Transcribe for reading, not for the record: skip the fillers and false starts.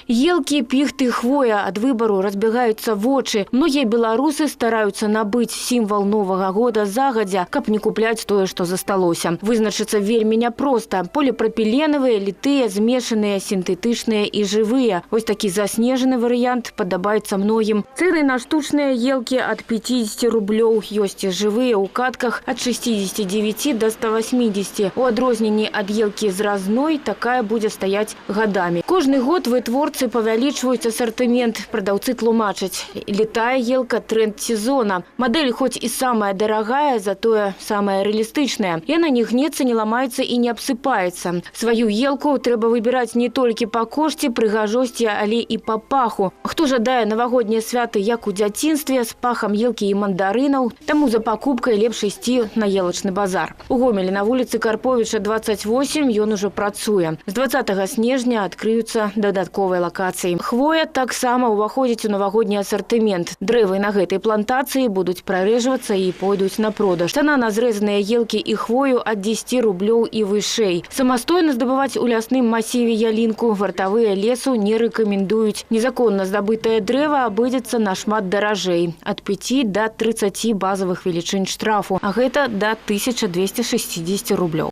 Елкі, піхты, хвоя — ад выбару разбегаюцца вочы. Многія беларусы стараюцца набыць сімвал Новага года загадзя, каб не купляць тое, што засталося. Вызначыцца вельмі няпроста. Поліпрапіленавыя, літыя, змешаныя, сінтэтычныя і жывыя. Вось такі заснежаны варыянт падабаецца многім. Цэны на штучныя елкі ад 50 рублёў. Ёсць і жывыя ў кадках ад 69 до 180. У адрозненні ад елкі зразной, такая будзе стаяць гадамі. Кожны год вытворцы павялічваюць асартымент. Прадаўцы тлумачаць: літая елка — тренд сезона. Мадэль хоць і самая дарагая, затое самая рэалістычная. Яна не гнецца, не ламаецца і не абсыпаецца. Сваю елку трэба выбіраць не толькі па кошце, прыгажосці, але і па паху. Хто жадае навагоднія святы, як у дзяцінстве, з пахам елкі і мандарынаў, таму за пакупкай лепш ісці на елачны базар. У Гомелі на вуліцы Карповіча 28 ён ужо працуе. З 20 снежня адкрыюцца дадатковыя лакацыі. Хвоя таксама ўваходзіць у навагодні асартымент. Дрэвы на гэтай плантацыі будуць прарэжвацца і пойдуць на продаж. Цана на зрэзаныя елкі і хвою ад 10 рублёў і вышэй. Самастойна здабываць у лясным масіве ялінку вартавыя лесу не рэкамендуюць. Незаконна здабытае дрэва абыдзецца нашмат даражэй — ад 5 до 30 базавых велічынь штрафу, а гэта да 1260 рублёў.